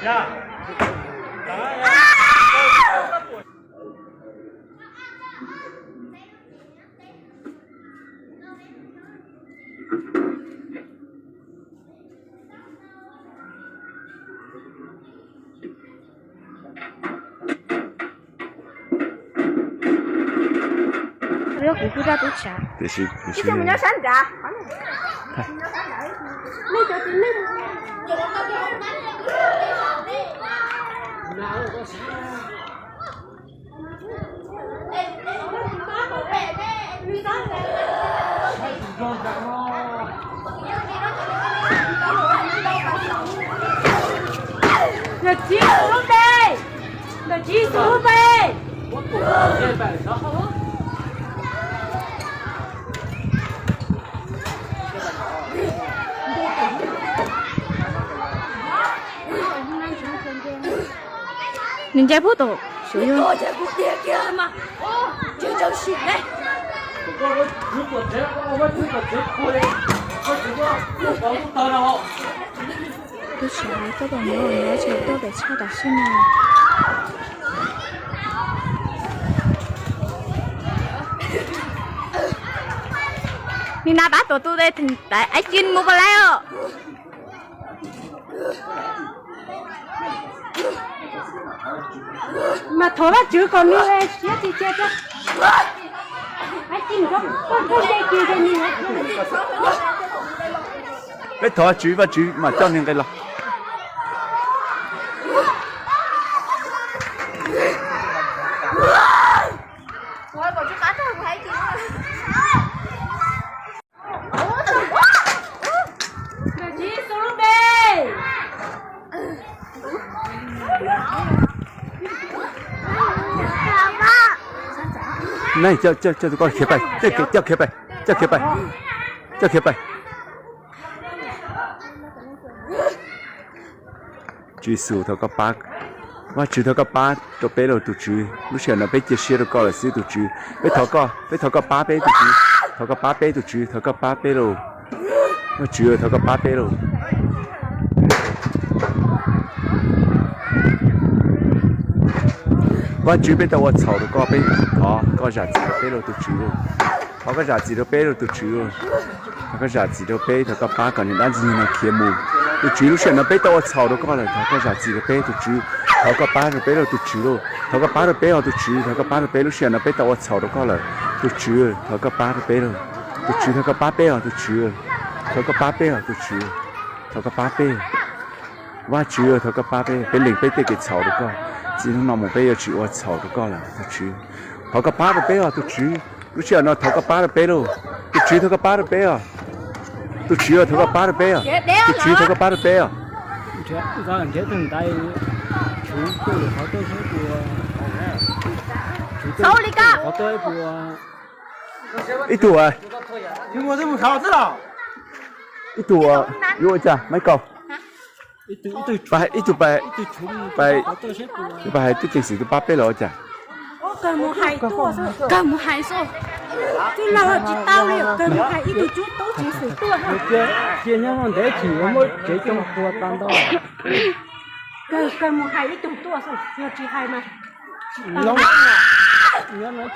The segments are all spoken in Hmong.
Kuv kuj rau tub tsav. Tiam sis kuv sim nyob sab nrad. Ntawm tsis xu lub npe, ntawm tsis xu lub npe. Nws ncaim pub tom suav yug. Tub tsav tuaj pom nyob nyob tsis tuaj pem tshaj tam sim no. Nws na pab tuav tus de, aib ci mus pom lawm os. Mas thov Vajtswv kom nws siab tsis cia, aib ci mus, koj nce kiag nws. Peb thov Vajtswv, Vajtswv mam coj nws nqe los. Coj, coj tus koj khiav pais, coj khiav pais, coj khiav pais, coj khiav pais. Tswv Yexus, thov koj pab, Vajtswv thov koj pab rau peb lauj tus Tswv. Lub sij hawm no peb cia siab rau koj lawm xwb tus Tswv. Peb thov koj, peb thov koj pab peb tus Tswv, thov koj pab peb tus Tswv, thov koj pab peb lauj. Vajtswv thov koj pab peb lauj. Vajtswv, peb tau ua txhaum rau koj, peb thov koj zam txim rau peb lauj tus Tswv. Thov koj zam txim rau peb lauj tus Tswv. Thov koj zam txim rau peb, thov koj pab kom niag dab ntxwg no khiav mus. Tus Tswv, lub sij hawm no peb tau ua txhaum rau koj lawm, thov koj zam txim rau peb tus Tswv. Thov koj pab rau peb lauj tus Tswv lauj. Thov koj pab rau peb os tus Tswv, thov koj pab rau peb, lub sij hawm no peb tau ua txhaum rau koj lawm. Tus Tswv, thov koj pab rau peb lauj. Tus Tswv, thov koj pab peb os tus Tswv. Thov koj pab peb os tus Tswv. Thov koj pab peb. Vajtswv, thov koj pab peb, peb lees peb tej kev txhaum rau koj. Txij hnub no mus peb yuav tsis ua txhaum rau koj lawm tus Tswv. Thov koj pab rau peb os tus Tswv. Lub sij hawm no thov koj pab rau peb lauj. Tus Tswv, thov koj pab rau peb os. Tus Tswv, thov koj pab rau peb os. Tus Tswv, thov koj pab rau peb os. Ib tug, ib tug yuav ua cas Maiv Kaus? Ib tug, pab hais tub ceev xwm tuaj pab peb los ua cas? Kawg mus hais xwb, kawg mus hais xwb, twb laug tsis tau li, kawg mus hais ib tug tub ceev xwm tuaj. Cia nyob ntev chim yuav muab tsev coob puas tag nrho. Kawg mus hais ib tug tuaj xwb, yog tsis hais mas Niam yog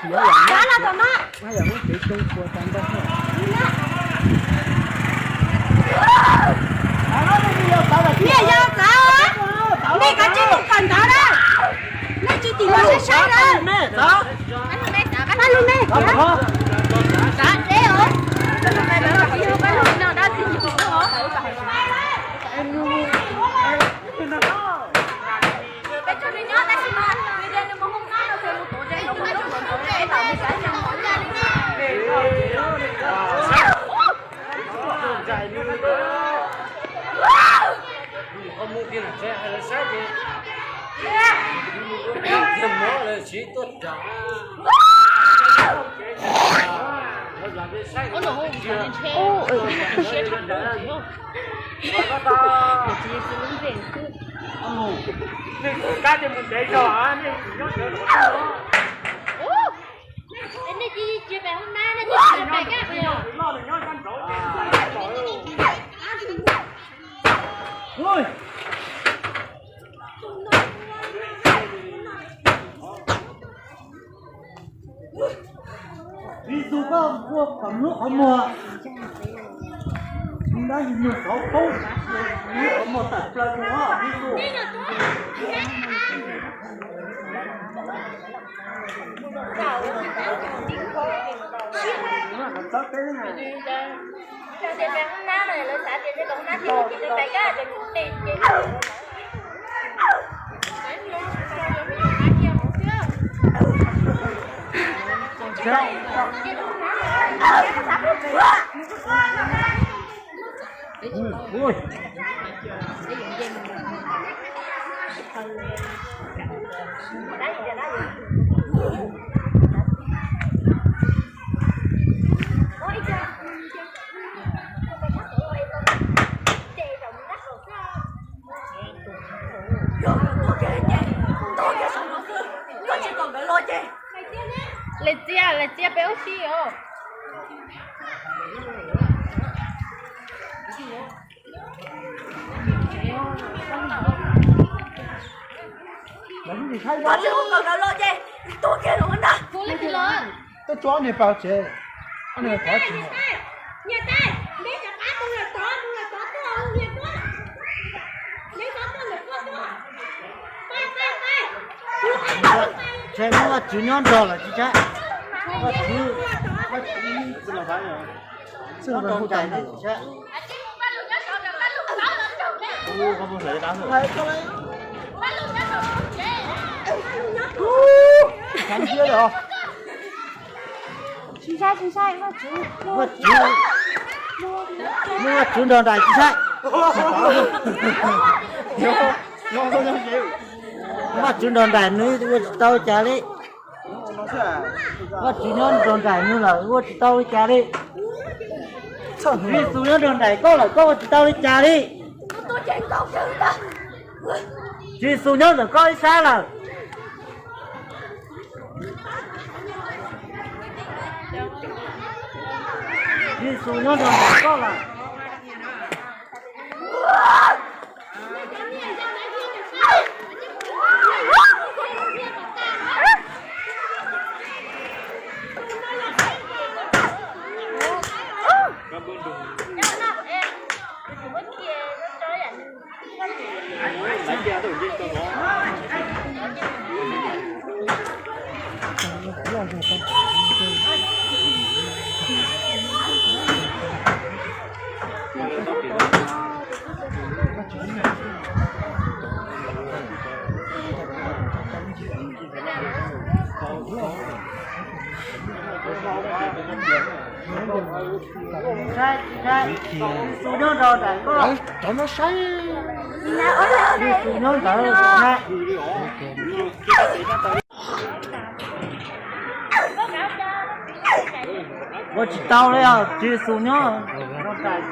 txawv, nej kav tsij mus kawm ntawv na, nej tsis tim los saib saib na. Pab lub me, pab lub me. Ua kom mluab qhov muag, dab yus muag xov poob, mluab qhov muag tawm plaws tus os. Lej txiaj, lej txiaj peb ub si os. Koj tsis ua kom nkawd los ces tua kiag los ntag. Tua kiag los. Twb tso ob niag pawg tsev, ob niag thov tsis. Tsam muaj Vajtswv nyob nrog lawm tsis tshaib. Vajtswv, Vajtswv, Vajtswv nrog nraim tsis tshaib. Tsis ntshai, tsis ntshai, Vajtswv, Vajtswv, muaj Vajtswv nrog nraim tsis ntshai. Vajtswv nrog nraim nws ua tsis tau li cas li. Vajtswv nyob nrog nraim nws lawm ua tsis tau li cas li. Tswv Yexus nyob nrog nraim koj lawm koj ua tsis tau li cas li. Tswv Yexus nyob ntawm koj ib sab lawm. Tswv Yexus nyob nrog nraim koj lawm. Tsis ntshai, tsis ntshai. Yexus nyob nrog nraim koj. Cov no saib. Yexus nyob ntawd, tsis ntshai. Ua tsis tau li os, Tswv Yexus nyob nrog nraim.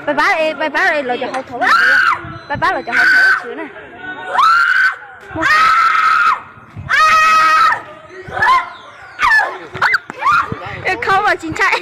Pab pab, pab pab los cov hau thauv, pab pab los cov hau thauv tshwv na. Khau mas tsis ntshai.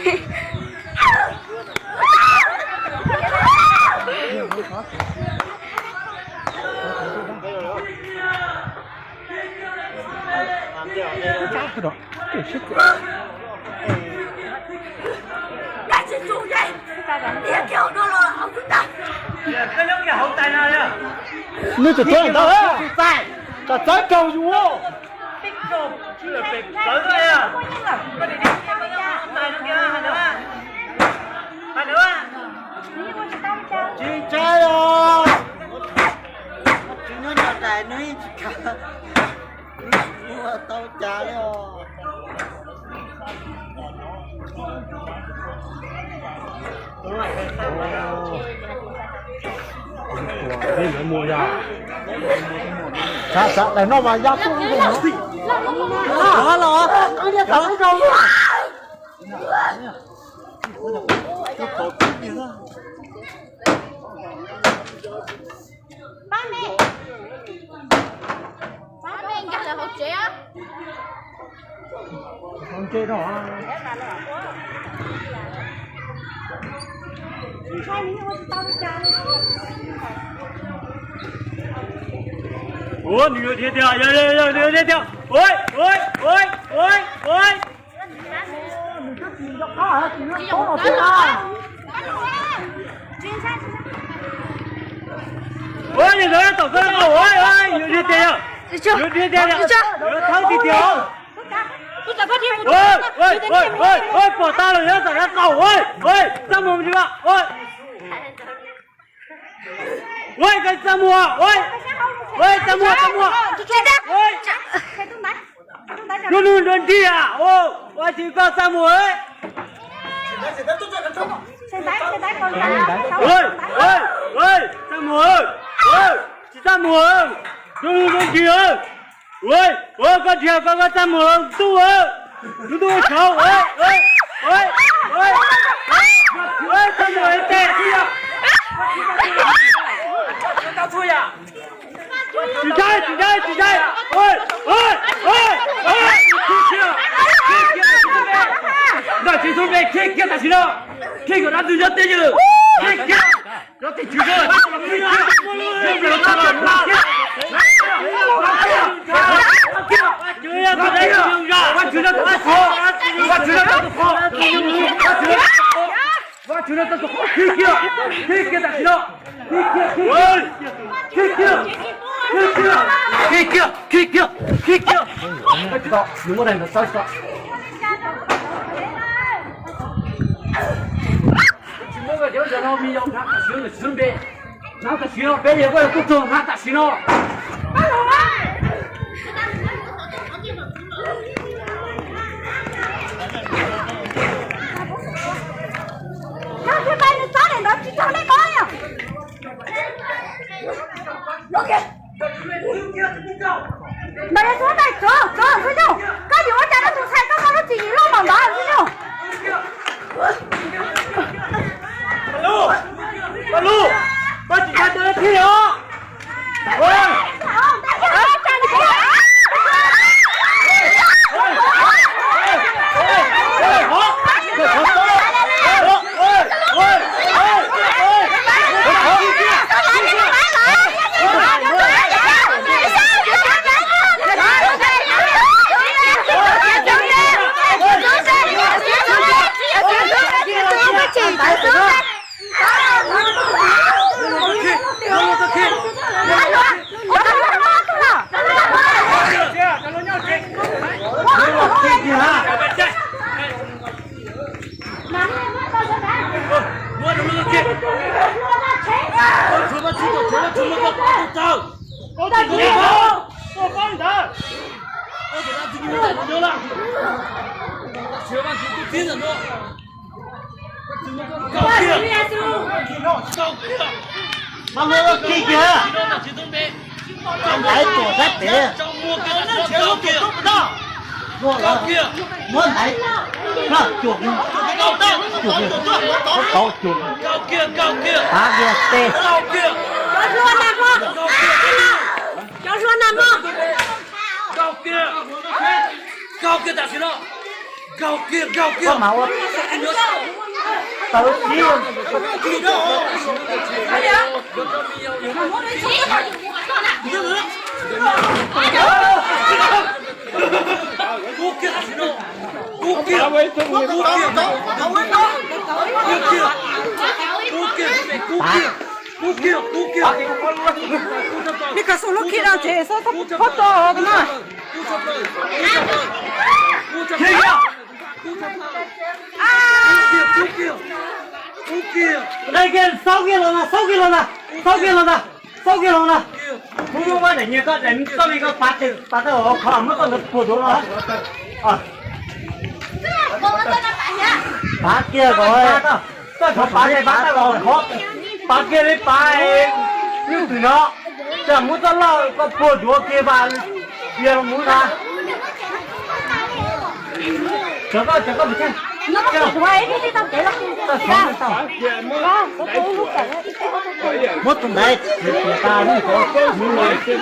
Nws tseem tuaj ntawd, txav txawv raug yus. Tsis ntshai os. Tsis nyob nyob tais nws tsis kam. Ua tau cas li os. Xav xav tais no mas ya tuaj los. Pab me, pab me nkag lawv hauv tsev. Ua, nws yuav dhia tiag, yog, yog, yog, nws yuav dhia tiag. Ua, ua, ua, ua, ua. Ua, yog ntawd tom koj ua, ua, yuav dhia tiag, yog, yuav dhia tiag, yog, yuav thawb tiag tiag. Ua, ua, ua, ua, pom tag lawm, yog tom dab qaum, ua, ua, txaj muag li mas, ua. Ua, koj txaj muag, ua, ua, txaj muag, txaj muag. Ua, nrog nug nrog nrig, ua, ua, tsis koj txaj muag. Ua, ua, ua, txaj muag, ua, tsis txaj muag, nrog nug nrog nrig. Ua, ua, koj dhia koj, koj txaj muag los ntuj, ntuj saud, ua, ua, ua, ua, txaj muag tes. Tsis ntshai, tsis ntshai, tsis ntshai. Ua, ua, ua, ua, khib kiag, khib kiag, ntawm tsis txhob npe, khib kiag tam sim no. Khib kiag dab ntxwg nyob teb yawg, khib kiag. Tsis muaj koj cov zos no me yau hnav tam sim no, tam sim no peb, hnav tam sim no peb, yog koj yog tub rog hnav tam sim no. Ntawd yog xub tais, tsov, tsov, xub nyuj, koj yuav ua cas rau tus ntxhais koj, koj lub tswv yim loj npaum ntawd xub nyuj. Koj tsis ntshai tus thib os. Mas luag kiag kiag. Ntaiv tuam sab pem. Luag lawm. Muab ntaiv plab cuag, cuag, tau cuag. Pav kiag tej. Cov hluas nag hmo. Koj mas ua tawv xib. Kub kiag, kub kiag, kub kiag, kub kiag, kub kiag, kub kiag, kub kiag. Nej kov xu lub khi rau tsev xwb, kub tso no. Kub tso plaws, kub tso plaws, kub tso plaws, kub tso plaws, kub tso plaws, kub kiag, kub kiag. Xauj kiag los na, xauj kiag los na, xauj kiag los na, xauj kiag los na. Muab muab daim nyias koj daim txoj li koj pav tes pav tau os, qhov muab txoj ntawd puag duav los. Pav kiag kom, txoj qhov pav tes pav tau los qhov, pav kiag li pav nyuj twm no, txawm muab txoj loj koj puag duav kiag vas, yog los mus na. Cov koj, cov koj, muab tus ntaiv txiav tas, txoj koj ib pliag los thim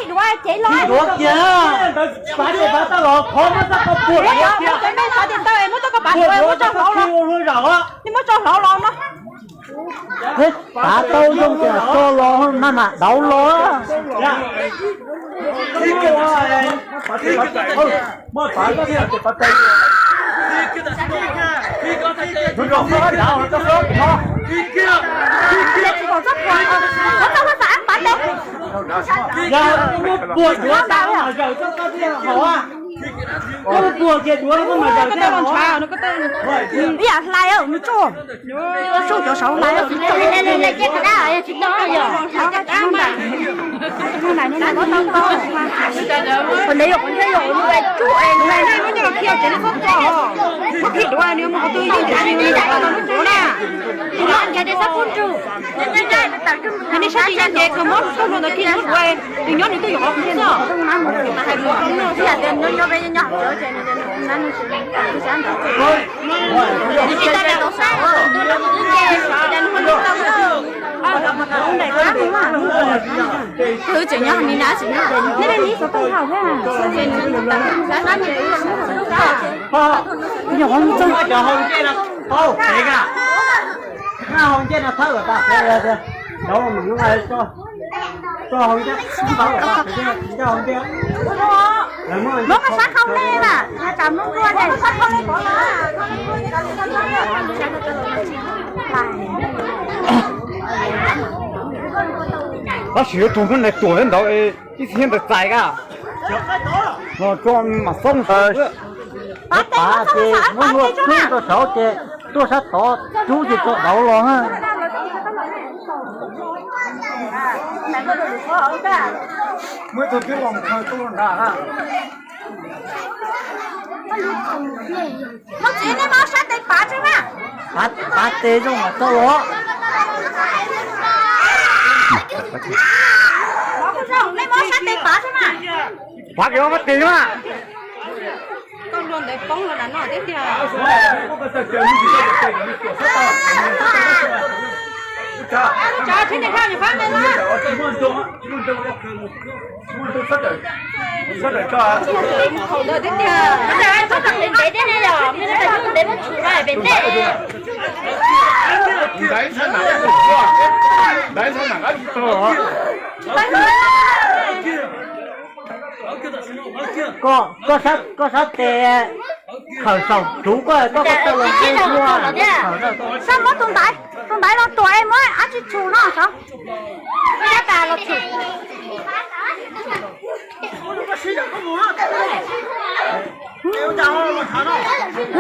duav ces los. Duav kiag, pav tes pav tau los qhov muab txoj koj puag duav kiag, muab txoj koj pav tes muab tso hauv los, ua luaj zaum os. Muab tso hauv los no. Pav tau zoo tias tso los na, mam dauv los. Yog muab puag duav tas mas zaws txoj koj thiaj haum. Koj puag kiag duav mas zaws thiaj haum. Ib yam hlais nws tso. Soj cov saud hlais. Hlais no na, hlais no na, hlais no na. Qhov ntawd yog qhov ntawd yog hlais no, muab nyob los khi ces nej txhob tso. Muab khi duav nws mus qhov twg yeej tsis nws txhob tso lub duav na. Ces nej sab tsis nyob ces kawg muab txoj hlua ntawd khi lub duav, nws nyob nws twb yuav qhov xwb. Twb tseem nyob ni na, tseem nyob. Cov hau ncej no thawb tas, cov hau ncej, muab koj sab khau le mas, tsam mloog dua ne. Tab sis yuav tug hnub ntawd tuam ntawd ib txhia ntawd txais ka, los tso mam xoob. Pav ces muab hlua txhub rau saud ces tuaj sab tod rub ces tso dauv los. Muab tus twb los khaws tuaj nrad. Mus txiv, nej muab sab tes pav tso na. Pav tes zoo mas tau os. Nej muab sab tes pav tso na. Pav tes pav tes na. Koj luag ntawd poob los nram no thiab tiag. Tsov, tsov, tsov, tsov, tsov. Txhob tau pem ntev thiab ne, yog muaj txoj tau pem ntev muab tshum pem ntej. Koj, koj sab tes khawm saum tsuv koj, koj, koj tau los nqe hlua. Sab muab tus ntaiv, tus ntaiv los tuam es muab dab tsi tshum no sav. Sab tas los tshum.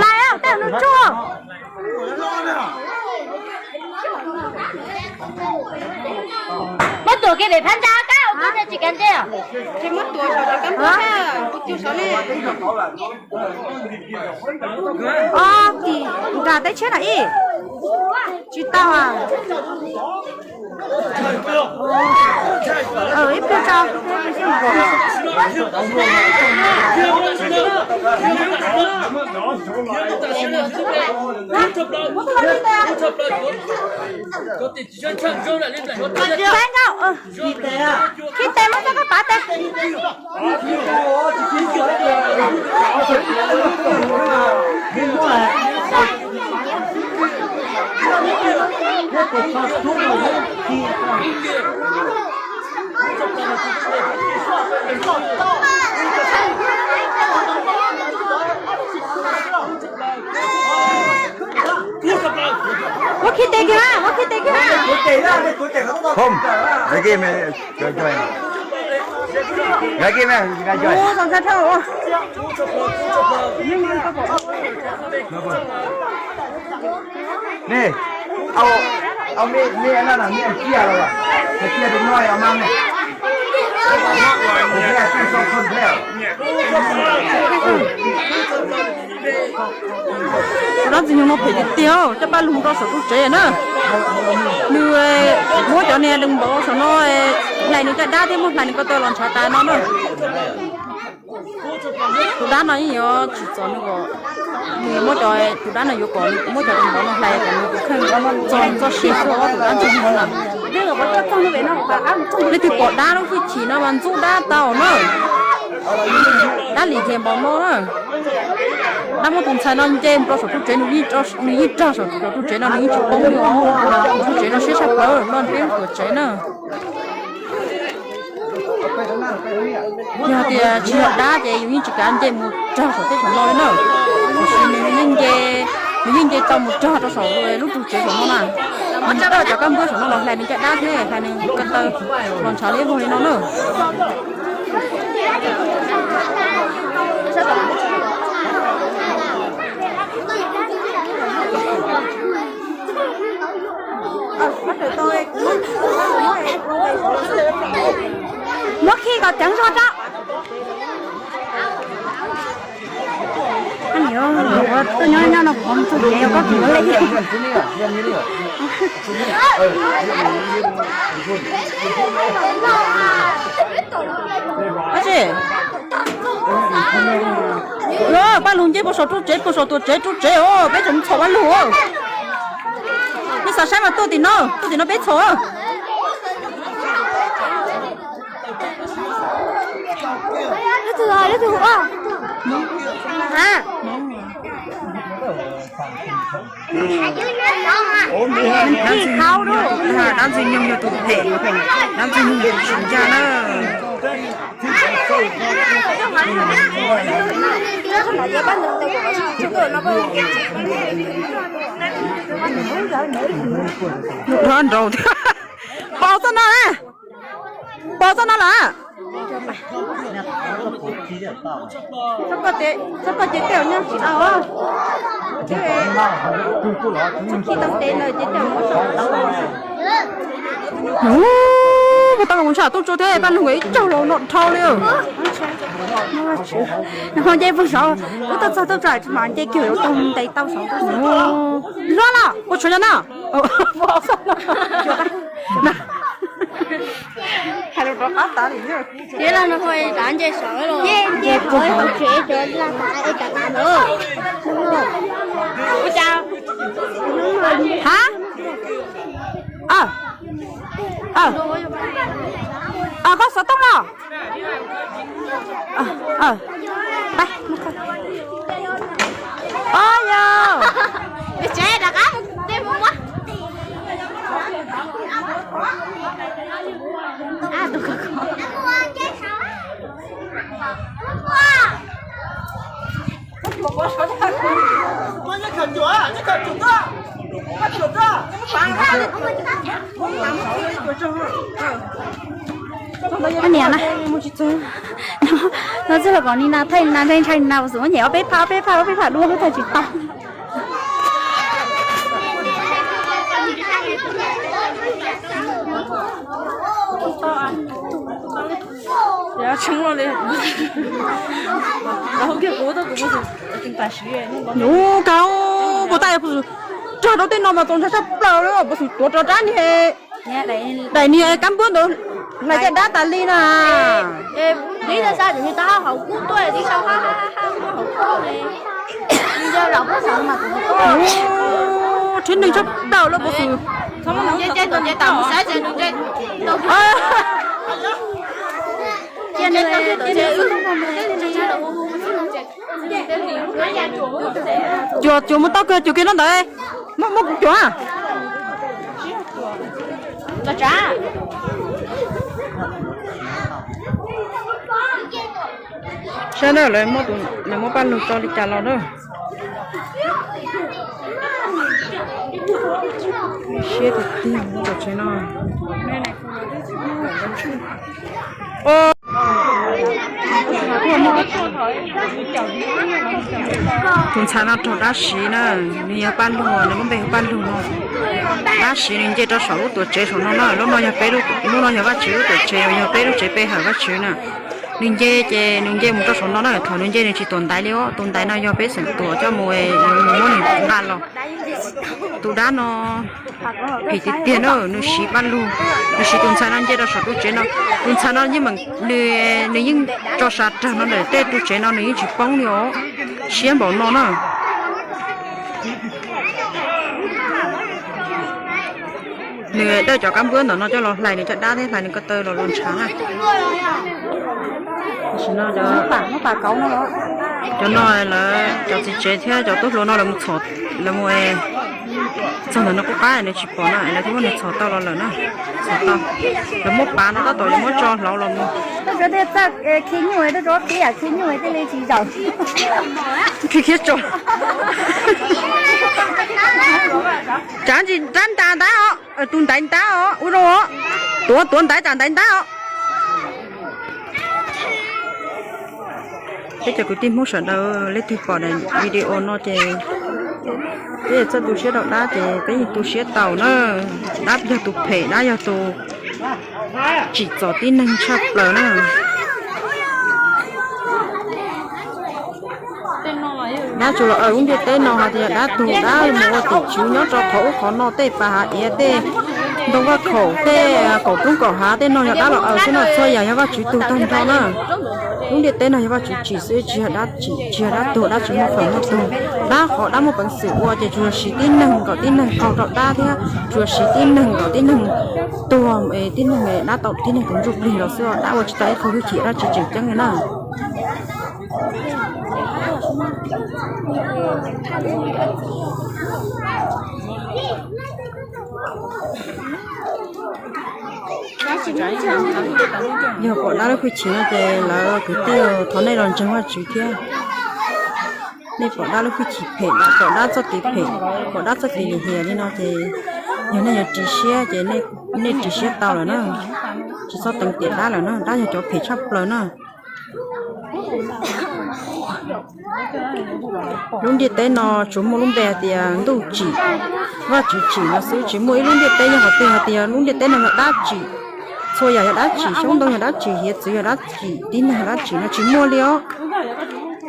Lais tej nws tsuag. Muab tuam kiag pem phab ntsa kab, kuv tsis kam ntse. Ces muab tuam saum cov kab npua na, kuv cw saud ne. Ob, tim nram teb tshiab na ib. Tsis tau. Ib pliag tso. Pab nkauj, khi tes muab txoj koj pav tes. Muab khi tes kiag, muab khi tes kiag. Thom, de ki me, cov cov. Nqa kiag mas, nqa kiag. Ua, txog ntshai dhau. Ne, au, au me, me no na, me cia los, me cia tus no yog mas ne. Me cia sau thon thiab. Tus dab ntxwg nyoog no phem tiag tiag, coj pab lug rau saum tus tsev na. Nws muab cov niag dees npaum saum no hlais nws caj dab thiab muab hlais nws ko taw los ntshav tas no na. Tus dab no yeej yuav tsim txom nws kom, nws muab cov, tus dab no yuav kom muab cov dees npaum no hlais kom nws tus kheej txo txoj sia xwb os tus dab ntxwg nyoog no na. Leej twg pom dab lub hwj chim no mas ntxub dab tau na. Dab lim hiam npaum no na. Dab muab tus ntxhais no nce mus rau saum tus tsev, nws yeej rag saum tus tsev no, nws yeej tsis poob li os. Tus tsev no siab tshaj plaws no, peb tuam tsev na. Yog tias tsis yog dab ces yus yeej tsis kav nce mus rag saum tej saum no li na. Tiam sis nws yeej nce, nws yeej nce tau mus rag rau saum lub ru tsev saum no na. Nws coj cov kab npwab saum no los hlais nws caj dab thiab hlais nws ko taw los ntshav liab vog li no na. Muab khi kom ceev zog tso. Tuaj nyob nyob no kuv txog kev yog koj kuv le. Pab lug nce puag saum ru tsev, puag saum tuam tsev ru tsev os, peb tseem txhom pab lug. Nej xav saib mas tuaj tim no, tuaj tim no peb txhom. Dab ntxwg nyoog yog tus phem, dab ntxwg nyoog yog tus tsis ncaj na. Nrau nrau thiab. Pos txoj no, pos txoj no lawm. Txhob koj ces tej nyob tsis tau, txhob khi tau tes lawm ces tej muab saum tau. Ua, puas tau los mus ntsha tuj tsuag thiab pab lug ib tsaug los no dhau li. Nws ho nce puag saud, wb tuaj txog tuaj txog tsis mam nce kiag yuav tau ntes tau saud. Luaj los puas tshuav nyob no? Hais lus rov qab tas li. Ces los no ho rov nce saud los. Nce qhov hauv tsev cov laj tas es tas tas ntawd. Ha? Koj xov tooj los? Os yog. Niam na, no txij los kom Nina thaij Nina ntshai ntshai Nina xum nyem ob peb phaj ob peb phaj ob peb phaj dua thaij tsis tau. Nub kau puas tas rag rau tej no mas txaus ntshai tshaj plaws li, puas xum tuav rov rab niag daim niag kab npwb ntawd hlais caj dab tas li na. Tshib neeg tshaj plaws li puas xum. Cuam, cuam mus tau kawg, cuam kiag no ntawd. Muab, muab kuv cuam. Saib na, lawv muab paj lug tso li cas los na. Siab tiag tiag tus tsev no. Tus ntxhais no raug dab siv na, nws yog Paj Lug, nws lub npe hu Paj Lug no. Dab siv nws nce rau saum lub tuam tsev saum no na, lub no yog peb lub, lub no yog Vajtswv lub tuam tsev, yog peb lub tsev pe hawm Vajtswv na. Nws nce ces nws nce mus rau saum no na, thaum nws nce nws tsis tuam ntaiv li os, tus ntaiv no yog peb xeem tuam coj mus, mus muab nws nqa los. Tus dab no phem tiag tiag na, nws siv Paj Lug, nws siv tus ntxhais no nce rau saum tus tsev no. Tus ntxhais no yeej, nws, nws yeej tso sav rag no ntawm tej tus tsev no nws yeej tsis poob li os, siab npaum no na. Nws dawj cov kab npwab ntawm no coj los hlais nws caj dab thiab hlais nws ko taw los los ntshav na. Tam sim no cov no lawv cov txiv tsev thiab cov tub hluas no lawv mus txhom, lawv mus txog ntawm no qub qab nws tsis pom na, lawv thiaj muab nws txhom tau los lawm na. Txhom tau, lawv muab pav no tab tom yuav muab tso hlauv los mus. Khiav khiav tso. Tsav ntsis rab ntas ntab os, tus ntaiv ntab os, ua zoo os. Tuav tuav ntaiv tsam ntaiv ntab os. Peb cov kwv tij Hmoob sawv daws leej twg pom daim video no ces peb txawj tu siab rau dab ces peb yeej tu siab tau na. Dab yog tus phem, dab yog tus tsim txom tib neeg tshaj plaws na. Dab tsuas los aws lub ntiaj teb no hais tias dab tuag dab mus ua tim tswv nyob rau qhov ub qhov no tej pas hav iav tej ntoo vaj khaum tej kaum roob kaum hav tej no yog dab los aws xwb no, txhua yam yog Vajtswv tug tag nrho na. Lub ntiaj teb no yog Vajtswv tsim xwb, tsis yog dab tsim, tsis yog dab tuag, dab tsis muaj feem muaj tug. Dab qhov dab muaj peev xwm ua ces tsuas yog siv tib neeg kom tib neeg qaug rau dab thiab tsuas yog siv tib neeg kom tib neeg tuag, tib neeg dab tau tib neeg tus ntsuj plig los xwb, dab ua tsis tau ib qho hwj chim dab tsi tseem ceeb li na. Yog pom dab lub hwj chim no ces lawv kwv tij thov nej los ntseeg Vajtswv thiab. Nej pom dab lub hwj chim phem, pom dab txoj kev phem, pom dab txoj kev lim hiam li no ces yog nej yuav ris siab ces nej ris siab tau lawm na. Tsis txhob teev tiam dab lawm na, dab yog cov phem tshaj plaws na. Lub ntiaj teb no tsuas muaj lub npe hais tias ntuj tsim, Vajtswv tsim no xwb, tsis muaj ib lub ntiaj teb yog qhov twg hais tias lub ntiaj teb no yog dab tsim. Txhua yam yog dab tsim, xyoob ntoo yog dab tsim, hiav txwv yog dab tsim, tib neeg yog dab tsim no tsis muaj li os.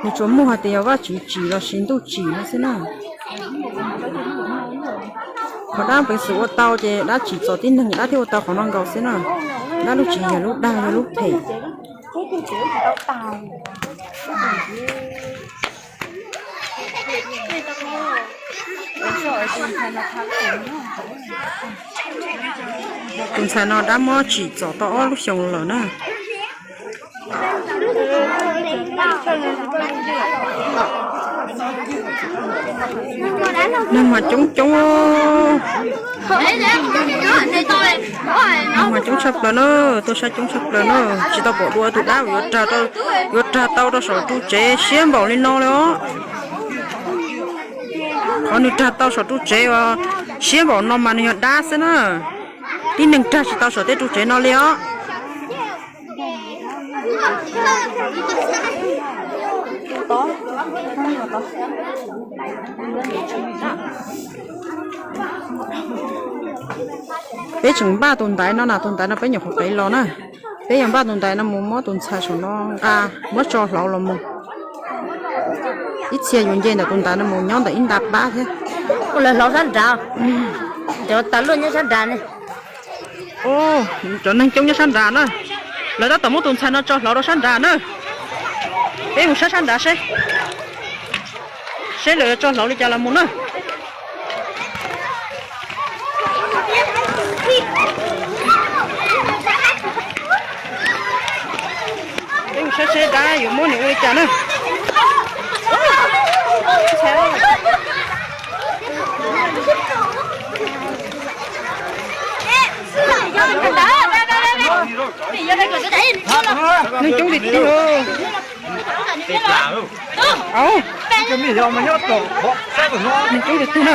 Nws tsuas muaj hais tias yog Vajtswv tsim los sis ntuj tsim no xwb na. Qhov dab peev xwm ua tau ces dab tsim txom tib neeg ces dab thiaj ua tau qhov no nkaus xwb na. Dab lub tsim yog lub dag yog lub phem. Tus ntxhais no dab muab tsim txom tau ob lub xyoos lawm na. Neeg mas coob coob, neeg mas coob tshaj plaws na, tuaj saib coob tshaj plaws na, tsis tau pom dua tus dab yuav rag tau rau saum ru tsev siab npaum li no li os. Qhov nws rag tau saum ru tsev uas siab npaum no mas nws yog dab xwb na. Tib neeg rag tsis tau saum tej ru tsev no li os. Peb tseem npaj tus ntaiv no na, tus ntaiv no peb nyuam qhuav qev los na. Peb yuav npaj tus ntaiv no mus muab tus ntxhais saum no nqa, muab tso hlauv los mus. Ib txhia yuav nce ntawm tus ntaiv no mus nyob ntawm ib nta pab thiab. Ua lawv hlauv sab nrad, cov tas luaj nyob sab nrad ne. Cov neeg coob nyob sab nrad na, lawv tab tom muab tus ntxhais no tso hlauv rau sab nrad na. Peb mus saib sab nrad seb, seb lawv yuav tso hlauv li cas los mus na. Peb mus saib seb dab yuav muab nws ua li cas na. Neeg coob li tiag. Au. Neeg coob li tiag na.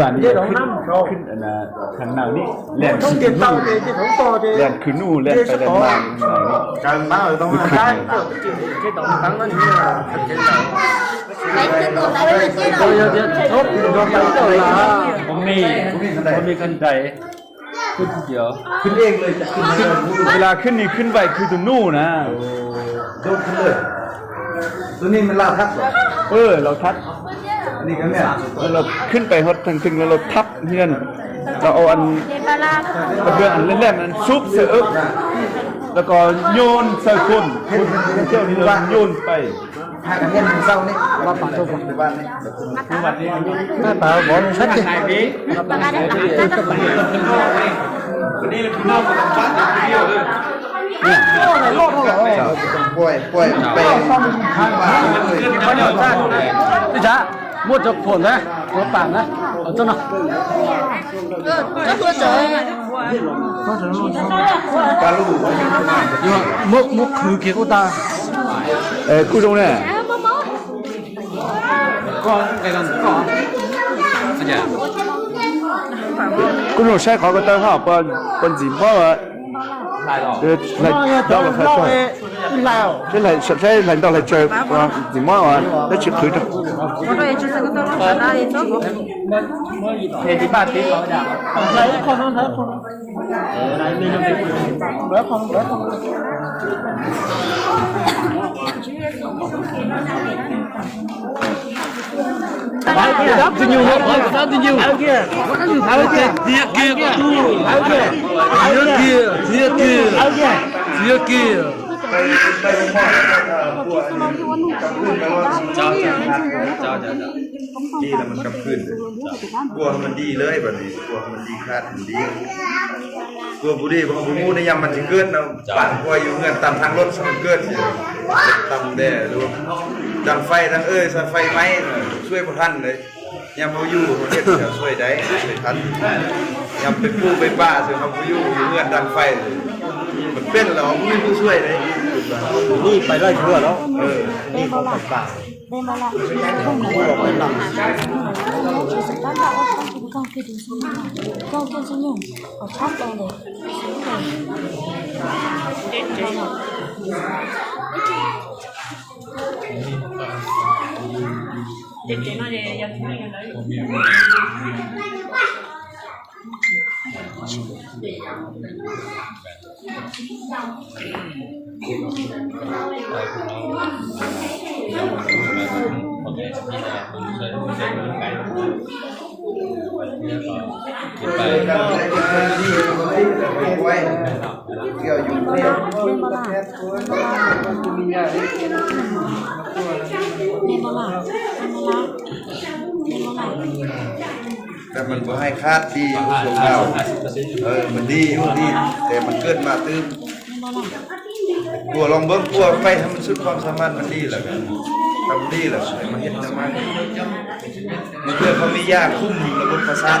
Vam khwv nau ni, leej khwv nuj leej pais leej mas. Ua li khwv nij khwv vaim khwv tus nuj na. Laus thab, khwv pais hov theem theem laus thab thiab, laus au, leej leej xub xwb, los kom nyob xaw koom, nyob pais. Muab cov phuam ntawd, cov pam ntawd, coj no. Muab, muab khwv kiag kuj tau. Kuj zoo na. Kuj zoo, saib qhov ko taw ho puas ntxim mob. Saib hlais ntau hlais tsawg, ntxim mob tab sis qhwv rau. Txiav kiag, txiav kiag, txiav kiag. Di los mas kam khwj, kuaj mas di lawm, kuaj mas di khaj mas di. Kuaj puv dej, kuaj puv mus ne, yam mas tsis kawg no, pam kuaj yus nqaj tam thaj loj xwb kawg, tam ntej, daj fais daj, xaj fais maib, suav puas thaj lawm. Yam pab yus thiaj tsis suav dais, suav thaj. Yam peb puj peb pam xwb, pab yus yus nqaj daj fais, mas peb los kuj suav dais. Ni pais laj yuav los, ni pab pam. Tab mas kuv hais khaj di, mas di, di, tes mas kawg mas twb, kuv los npawb kuaj faib thaum mas sub khuam xa mas mas di lawm, tau di lawm mas hiaj tau mas, mas kuj qhov me yaj khum los kuj pab xab.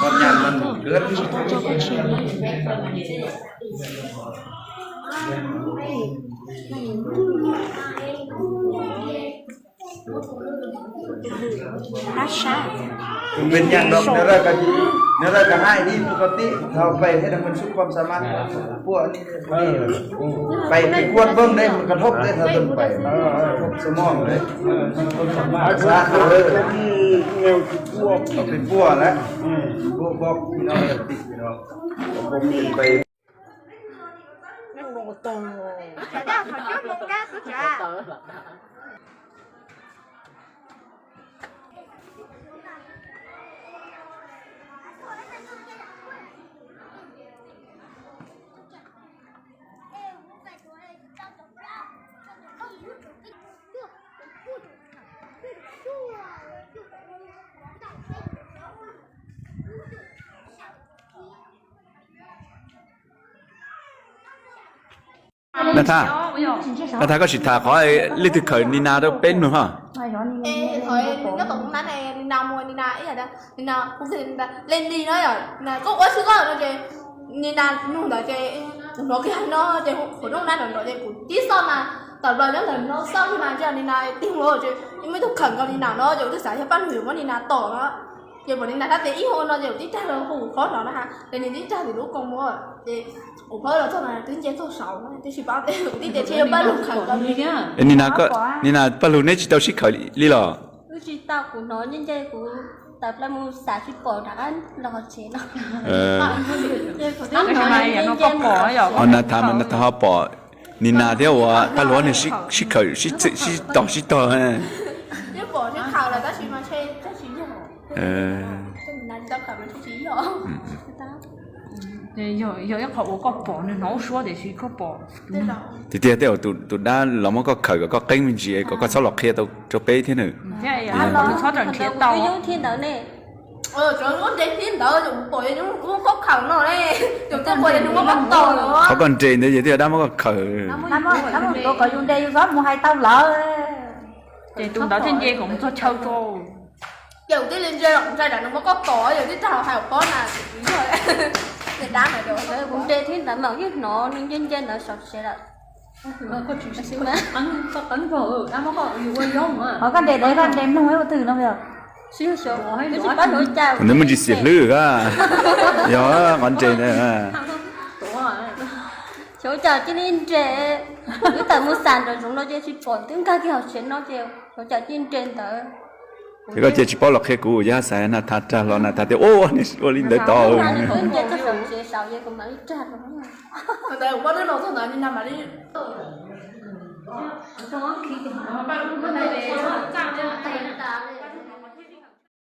Nws tsis tau tso koj tsis na. Dab sab. Nws nyob rau kav hais ib mus koj tib thaum pais thiab nws xub pom xa mas puaj ni. Pais pis kuaj npawg ne, koj thoob teb thaum tau pais, thoob xab moj ne, xab tau pis puaj lawm, puaj pob no, pis no, pis pais. Nab Thaj, Nab Thaj, koj sim tham qhov leej twg khawm Nina rau peb mloog ho. Nina, Nina, kuv ua li no yom, koj ua tsis tau no ces Nina nug ntawd ces kuv hnov kiag no ces kuv nug Nina ntawm no ces kuv tib xoj mas tawm plaws nyob ntawm no xoj li mas ntshe Nina tig mus ces muaj ib tug khawm nkaus Nina no ces kuv twb xav yog paj lug yuav muab Nina tom no. Ces pom Nina thab tias ib hmo no ces kuv tib rag los hu kuv phob no na ha, ces nws tib rag tim lub koos mus ces kuv phob los txog no twb nce txog saud no, twb tsis paub tias kuv tib tias tsis yog paj lug khawm nkaus li. Nina, Nina, paj lug neb tsis tau sib khawm li los? Wb tsis tau, kuv hnov nce nce kuv tawm plaws mus xav tsis pom rov qab los hauv tsev no. Nab Thaj mas Nab Thaj ho pom Nina thiab ua paj lug nws sib khawm sib tog sib tog. Yog ib qho uas koj pom nws hnov ua suab tiam sis koj pom tiag tiag tej uas tus dab los muab koj khawm kom koj qeeb me ntsis kom koj txhob los qhia tau rau peb thiab nws. Txhob tawm nrhiav tau thiab ntawd ne. Qhov koj nres ntawd yog twb yog dab muab koj khawm. Kom yus nres yus txhob mus hais tau lawv. Ces tus ntawd thiaj nce kom mus txog chaw tso. Ces kuv thiaj li ntsia los kuv ntshai tsam nws muab koj tom, yog twb tag los hais pob na, kuv tsis yog. Ces dab ntawd kuv nres thiab ntawd mas yeej hnov nws nce nce ntawd sov sev lawm. Qhov koj nres ntawd koj nres mloog ua twg no yog? Nws muaj ntsis xiam hlwb a. Yog qhov nres ntawd. Xyov cas cia li nres, wb tawm mus xav nraum zoov no ces tsis pom, twb nkag kiag hauv tsev no ces xyov cas cia li nres ntawd. Ces koj cia tsis paub los qhia kuv, yog xav na, tham rag los na, tham tias ua ua li ntawd tod. Twb nce txog saum tsev saud es kuv mam li rag rau.